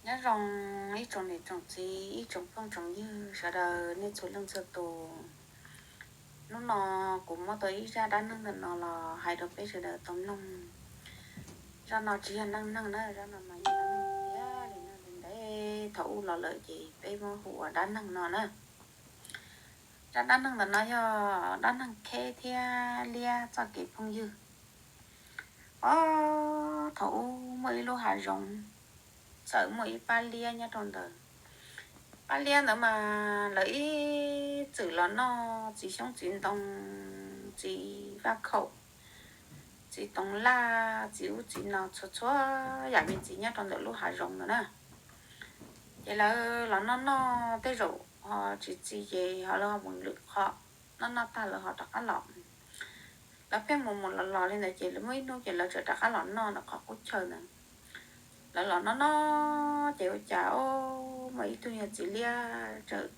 Nyob zoo ib tsoom niam tsoom txiv, ib tsoom phooj tsoom ywg sawv daws nej txhua leej txhua tus. Hnub no kuv muab tau ib zaj dab neeg ntawm no los hais rau peb sawv daws tau mloog. Zaj no tsis yog neej neeg na, zaj no mas yog dab neeg tiag li no, ntev thaum ub los lawm ces peb muab hu ua dab neeg no na. Zaj dab neeg ntawm no yog dab neeg Kheb thiab Liab txoj kev phooj ywg. Ob, thaum ub muaj ib lub hav zoov, txawm muaj ib pab liab nyob rau ntawd. Pab liab ntawd mas lawv ib txwm los noj txiv xyoob txiv ntoo, txiv vaj khaum, txiv toov laj, txiv ub txiv no, txhua txhua yam me txiv nyob rau ntawm lub hav zoov ntawd na. Ces lawv los noj noj tej zaum ho tsis txi ces ho lawv ho mus lwm qhov, noj noj tag lawv ho rov qab los. Lawv pheej mus mus los los li ntawd ces muaj ib hnub ces lawv txawm rov qab los noj ntawm qhov qub chaw ntawd. Lawv los noj noj ces ua cas, o, muaj ib tug nyuag txiv liab txawm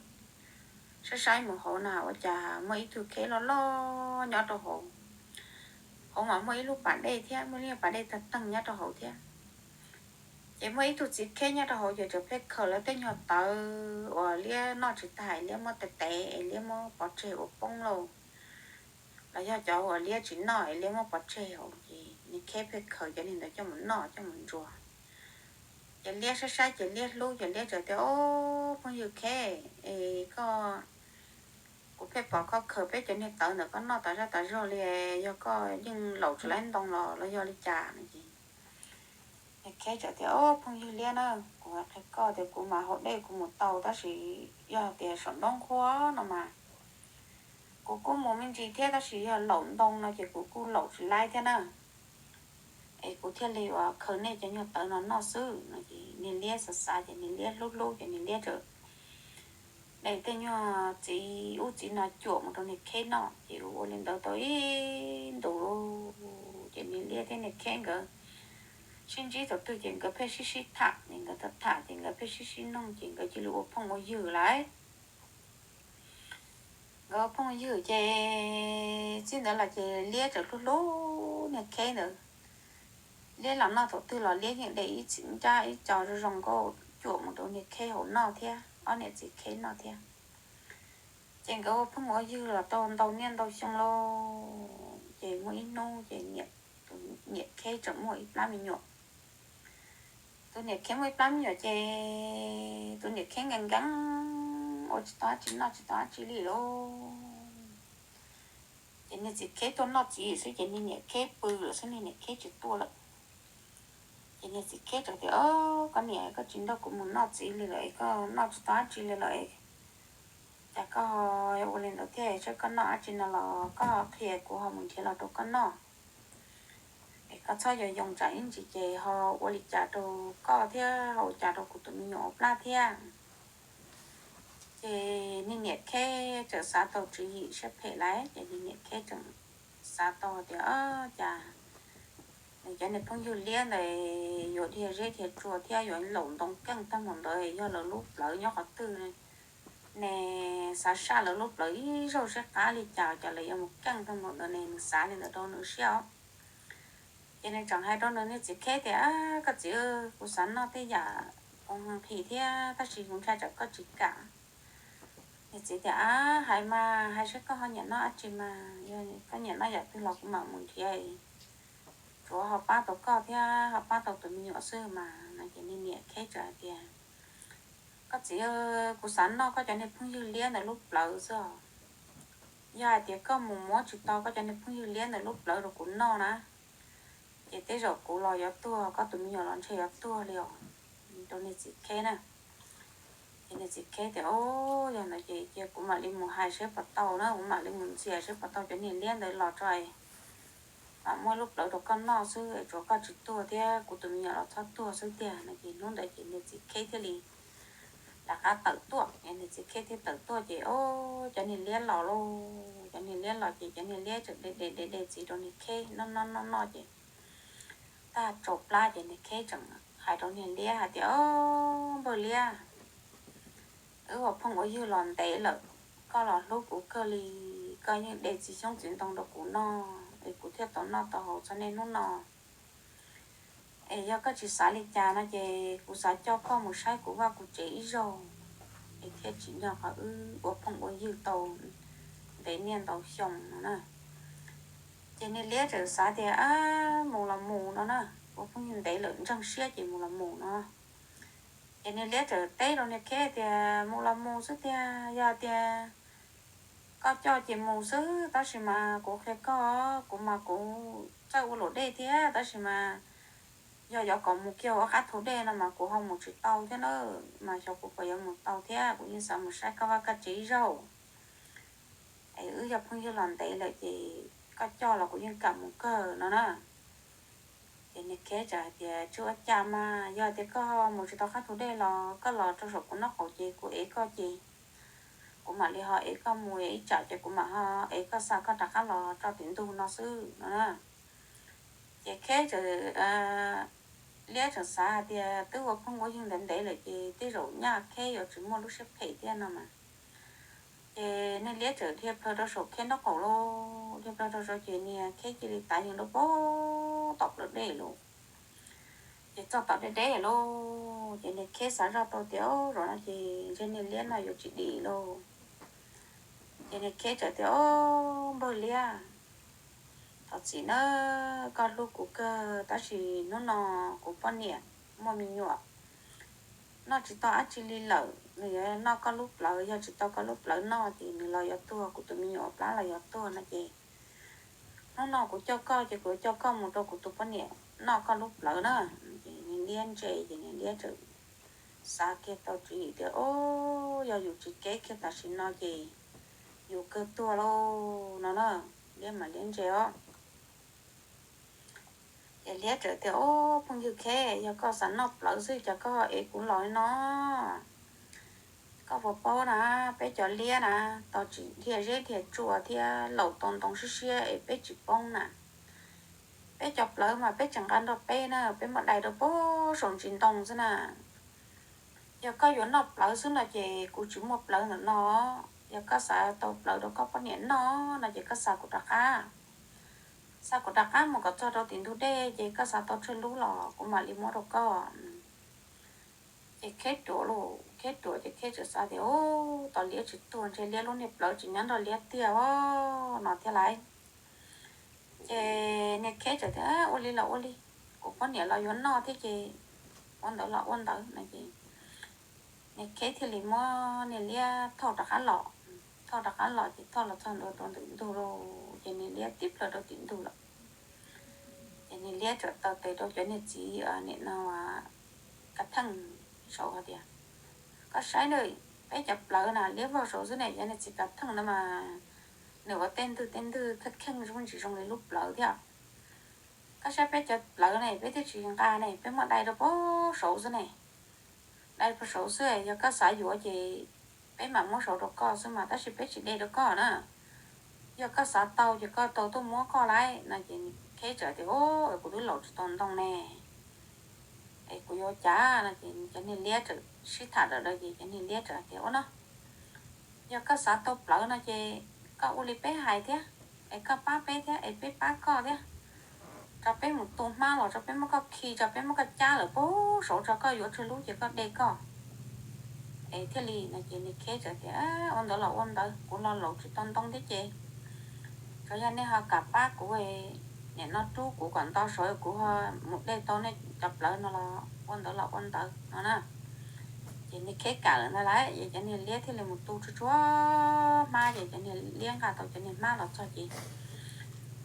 saib saib mus hauv na, ua cas muaj ib tug kheb loj loj nyob rau hauv. Hauv mas muaj ib lub pas dej thiab, muaj ib lub pas dej tag teeg nyob rau hauv thiab. Ces muaj ib tug txiv kheb nyob rau hauv ces txawm pheej khaws lawv tej nyuag tawv uas liab noj tsis tag, liab muab tev tev es liab muab pov tseg ua poob lauj, los yog cov uas liab tsis noj es liab muab pov tseg hauv ces niag kheb pheej khaws cov niag ntawd coj mus noj coj mus ntsuas. Ces liab saib saib ces liab hlub ces liab txawm tias, o, phooj ywg kheb, es koj, kuv pheej pom koj khaws peb cov niag tawv ntawm koj noj tas zaj tas zog li, yog koj yeej laus tsis laib ntoo los los yog li cas no ces niag kheb txawm tias, o, phooj ywg liab na, kuv hais qhia koj tias kuv mas haus dej kuv mus tau tab sis yog tias saum nruab nqhuab no mas kuv kuj mus me ntsis thiab tab sis yog laus ntoo no ces kuv kuj laus tsis laib thiab na. Es kuv thiaj li uas khaws nej cov nyuag tawv no noj xwb no ces niag liab xav xav ces niag liab hlub hlub ces niag liab txawm de tej nyuag txiv ub txiv no cuam mus rau niag kheb noj ces ua ua li ntawd tau ib ntus ces niag liab thiab niag kheb nkawd sib ntsib thaum twg ces nkawd pheej sib sib tham ces nkawd tham tham ces nkawd pheej sib sib noog ces nkawd cia li ua phooj ua ywg lawm. Nkawd ua phooj ywg ces txij ntawd los ces liab txawm hlub hlub niag kheb ntawd. Liab los noj thaum twg los liab yeej de ib txhij nrab ib co zoo zoo nkauj cuam mus rau niag kheb hauv noj thiab ob niam txiv kheb noj thiab. Ces nkawd ua phooj ua ywg los tau ntau niaj ntau xyoo lauj ces muaj ib hnub ces niam kheb tseem muaj ib plab me nyuam. Tus niam kheb muaj ib plab me nyuam ces tus niam kheb nkees nkees ua tsis tau dab tsi noj tsis tau dab tsi li lauj. Ces niag txiv kheb tuaj noj txiv xwb ces niag niam kheb pw lawm xwb, niag niam kheb tsis tuaj lawm. Ces niag txiv kheb txawm tias, o, koj niam, koj tsis nrog kuv mus noj txiv li lawm es koj noj tsis tau dab tsi li lawm es cas koj ua li ntawd thiab, saib koj noj dab tsi no los koj qhia kuv ho mus nrhiav los rau koj noj. Es koj txhob yog yoo tsam ib ntsis ces ho ua li cas rau koj thiab ho ua cas rau kuv tus me nyuam ua plab thiab. Ces niag niam kheb txawm xav tau tswv yim siab phem lawm ces niag niam kheb tseem xav tau tias, o, cas nws cov niag phooj ywg liab ntawd yuav dhia zeb dhia tsua thiab yuav laus ntoo keej tag mus ntawd yog lawv lub plawv nyob qhov twg ne, xav saj lawv lub plawv ib zaug siab qab li cas cas lawv yuav mus keej tag mus ntawd ne, nws xav li ntawd rau nws siab os. Ces nws tseem hais rau nws niag txiv kheb tias, koj txiv, kuv xav noj tej yam pov nqhis thiab tab sis kuv ntshai tsam koj tsis kam. Niag txiv tias, a, hais mas, hais saib koj ho nyiam noj dab tsi mas, yog koj nyiam noj yam twg los kuv mam mus nrhiav, tsuav ho pab tau koj thiab ho pab tau tus me nyuam xwb mas no. Ces niag niam kheb txawm hais tias, koj txiv, kuv xav noj koj cov niag phooj ywg liab ntawd lub plawv xwb os. Yog hais tias koj mus muab tsis tau koj cov niag phooj ywg liab ntawd lub plawv rau kuv noj na, ces tej zaum kuv los yuav tuag, koj tus me nyuam los ntshe yuav tuag li os, rau niag txiv kheb na. Ces niag txiv kheb tias, o, yog ntawd ces cia kuv mam li mus hais saib puas tau na, kuv mam li mus ntxias saib puas tau cov niag liab ntawd los tso, mam muab lub plawv rau koj noj xwb es tsuav koj tsis tuag thiab kuv tus me nyuam los txhob tuag xwb tiag no. Ces hnub ntawd ces niag txiv kheb thiaj li rov qab tawm tuaj, niag txiv kheb thiaj tawm tuaj ces, o, cov niag liab los lauj, cov niag liab los ces cov niag liab tseem de de de de txiv rau niag kheb noj noj noj noj ces tag tsaus plab ces niag kheb tseem hais rau niag liab hais tias, o, npawg liab, wb ua phooj ua ywg los ntev lawm, koj los hlub kuv kawg li, koj yeej de txiv xyoob txiv ntoo rau kuv noj es kuv thiaj tau noj tau haus txog niaj hnub no. Es yog koj tsis xav li cas no ces kuv xav coj koj mus saib kuv vaj kuv tsev ib zaug, es thiaj tsim nyog qhov wb ua phooj ua ywg tau ntev niaj ntau xyoo no na. Ces niag liab txawm xav tias, Ab, mus los mus no na, ua phooj ywg ntev lawm ntseeg siab ces mus los mus no. Ces niag liab txawm teb rau niag kheb tias, Mus los mus xwb tiag, yog tias koj coj ces mus xwb, tab sis mas kuv qhia koj, kuv mas kuv txawj ua luam dej thiab, tab sis mas yog yuav kom mus kiag hauv qab thu dej no mas kuv ho mus tsis tau thiab na, mas xyov kuv puas yuav mus tau thiab, kuv yeej xav mus saib koj vaj koj tsev ib zaug. Es wb yog phooj ywg los ntev lawm ces koj coj los kuv yeej kam mus kawg no na. Ces niag kheb txawm hais tias, Tsis ua cas mas, yog tias koj mus tsis tau qab thu dej los koj los rau saum kuv nraub qaum ces kuv ev koj ces kuv mam li ho ev koj mus, ib tsam ces kuv mam ho ev koj xa koj rov qab los tso tim ntug no xwb no na. Ces kheb txawm, liab tseem xav hais tias twb ua phooj ua ywg ntev ntev lawm ces tej zaum nyaj kheb yuav tsis muaj lub siab phem thiab no mas. Ces niag liab txawm dhia plhaws rau saum kheb nraub qaum lauj, dhia plhaws rau saum ces niag kheb cia li tav yees rau pem tom plawv dej lauj. Ces txog tom deb deb lauj, ces niag kheb xav zoj tau tias, Zaum no ces ntshe niag liab no yuav tsis dim lauj. Ces niag kheb txawm tias, Au, npawg liab, thov txim na, koj hlub kuv kawg tab sis hnub no kuv poj niam muaj me nyuam, noj tsis tau dab tsi li lawm, nws yuav noj koj lub plawv, yog tsis tau koj lub plawv noj ces nws los yuav tuag, kuv tus me nyuam plab los yuav tuag no ces hnub no kuv coj koj ces kuv yuav coj koj mus rau kuv tus poj niam noj koj lub plawv na. Ces niag liab ntse ces niag liab txawm xav kiag tau tswv yim tias, Au, yog yus tsis keb kiag tam sim no ces yus kawg tuag lauj no na. Liab mas liab ntse os. Ces liab txawm tias, Au, phooj ywg kheb, yog koj xav noj plawv xwb cas koj ev kuv los li no? Koj puas paub na, peb cov liab na, tau tsis dhia zeb dhia tsua thiab laus tau ntoo siab siab es peb tsis poob na. Peb cov plawv mas peb tseem nqa nrog peb na, peb muab dai rau pem saum ntsis ntoo xwb na. Yog koj yuav noj plawv xwb no ces kuv tsis muaj plawv ntawm no. Yog koj xav tau plawv rau koj poj niam noj no ces koj xa kuv rov qab. Xa kuv rov qab mus kom txog rau tim ntug dej ces koj xav tau tsawg lub los kuv mam li muab rau koj. Ces kheb ruam lauj, kheb ruam ces kheb txawm xav tias, Ub, tos liab tsis tuag ntshe liab lub niag plawv tseem nyob nrog liab tiag os no thiab lauj. Ces niag kheb txawm tias, Ua li los ua li, kuv poj niam los yuav noj thiab ces ua ntawd los ua ntawd no ces niag kheb thiaj li muab niag liab thauj rov qab los. Thauj rov qab los ces thauj los txog ntua rau ntawm ntug lauj, ces niag liab tib plhaws rau tim ntug lawm. Ces niag liab txawm taw tes rau cov niag txiv, nim no, kav theej saud hais tias, Koj saib na, peb cov plawv na liab vog saud xwb ne, cov niag txiv kav theej ntawd mas nws ua tej ntwg tej ntwg kheej kheej zoo ntsis zoo li lub plawv thiab. Koj saib peb cov plawv ne peb twb tsis nqa ne, peb muab dai rau pem saud xwb ne. Dai pem saud xwb, yog koj xav yuav ces peb mam muab saud rau koj xwb mas, tab sis peb tsis de rau koj na. Yog koj xav tau ces koj tau tuaj muab koj lauj no ces kheb txawm tias, Ub, kuv twb laus tsis tau ntoo ne, es kuv yuav cas no ces cov niag liab txawm sib tham lawm ces cov niag liab txawm tias, Ua no, yog koj xav tau plawv no ces koj ua li peb hais thiab, es koj pab peb thiab es peb pab koj thiab. Tso peb mus tu hmab los tso peb muab koj khi, tso peb muab koj cab lawm pem saud tso, koj yuav tsawg lub ces koj de koj. Es thiaj li no ces niag kheb txawm tias, Ua ntawd los ua ntawd, kuv los laus tsis tau ntoo thiab ces tsuas yog nej ho kam pab kuv, nim no rub kuv kom nto saud kuv ho mus de tau nej cov plawv no los ua ntawd los ua ntawd no na. Ces niag kheb kam lawm ntag lauj, ces cov niag liab thiaj li mus tu tsuag tsuag hmab, ces cov niag liab nqa tau cov niag hmab los txog ces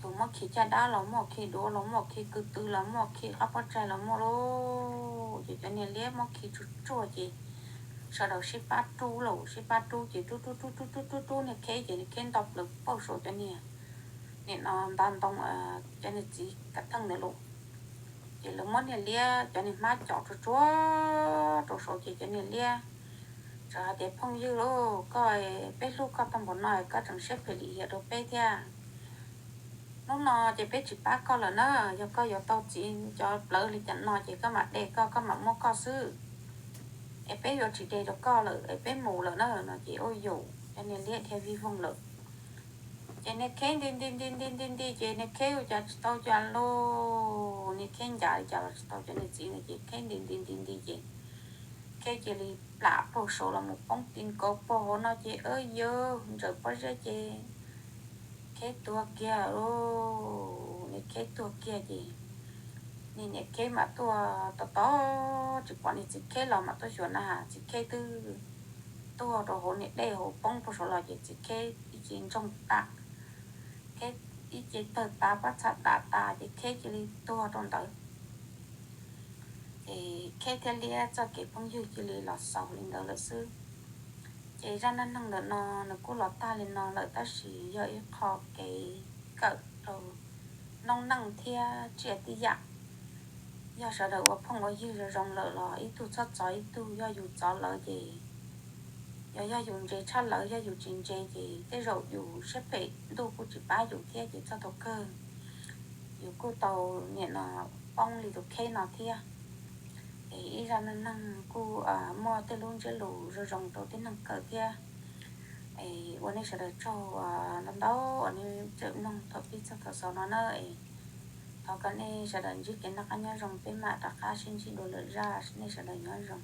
tus muab khi caj dab los muaj, khi duav los muaj, khi ko tw los muaj, khi qab pob tsaig los muaj lauj. Ces cov niag liab muab khi tsuag tsuag ces sawv daws sib pab rub lauj, sib pab rub ces rub rub rub rub rub rub rub niag kheb ces niag kheb nto plaws pauj saud cov niag, nim no nta ntoo, cov niag txiv kav theej ntawd lauj. Ces lawv muab niag liab cov niag hmab com tsuag tsuag rau saud ces cov niag liab txawm hais tias, Phooj ywg lauj, koj, peb hlub koj tag npaum no koj tseem siab phem lim hiam rau peb thiab. Hnub no ces peb tsis pab koj lawm na, yog koj yuav tau txiv cov plawv li cas no ces koj mam de koj, koj mam muab koj xwb. Es peb yuav tsis de rau koj lawm es peb mus lawm na no ces ua yus cov niag liab dhia vij voog lawm. Ces niag Kheb nti nti nti nti nti nti ces niag Kheb ua cas tsis tau cas lauj, niag Kheb ncav li cas los tsis tau cov niag txiv ntawd ces Kheb nti nti nti nti ces Kheb cia li plam puag saud los mus poob ti nkaus puag hauv no ces, yawg, ntsawm pob zeb ces Kheb tuag kiag lauj. Niag Kheb tuag kiag ces niag niam Kheb mam tuaj tos tos tsis pom niag txiv Kheb los mam tuaj xyuas na, txiv Kheb twb tuag rau hauv niag dej hauv poob puag saud los ces txiv Kheb ib ce ntsoog tas, Kheb ib ce tawg tas, pob txha dam tas ces Kheb cia li tuag rau ntawd. Ces Kheb thiab Liab txoj kev phooj ywg cia li los xaus li ntawd lawm xwb. Ces zaj neej neeg ntawm no nws kuj los tag li no lawm tab sis yog ib qho kev kawm rau noob neej thiab tsiaj tib yam. Yog sawv daws ua phooj ua ywg zoo zoo lawm los ib tug txhob txov ib tug, yog yus txov lawv ces, yog, yog yus ntse tshaj lawv, yog yus tsis ntse ces tej zaum yus siab phem ntuj kuj tsis pab yus thiab ces txog thaum kawg yus kuj tau nim no poob li tus Kheb no thiab. Es ib zaj neej neeg kuj muaj tej lub ntsiab lus zoo zoo rau tib neeg kawm thiab. Es ua nej sawv daws tsaug ntau ntau uas nej tseem mloog thaum pib txog thaum xaus no na. Es thov kom nej sawv daws ntsib kev noj qab nyob zoo, peb mam rov qab sib ntsib dua lwm zaj, nej sawv daws nyob zoo.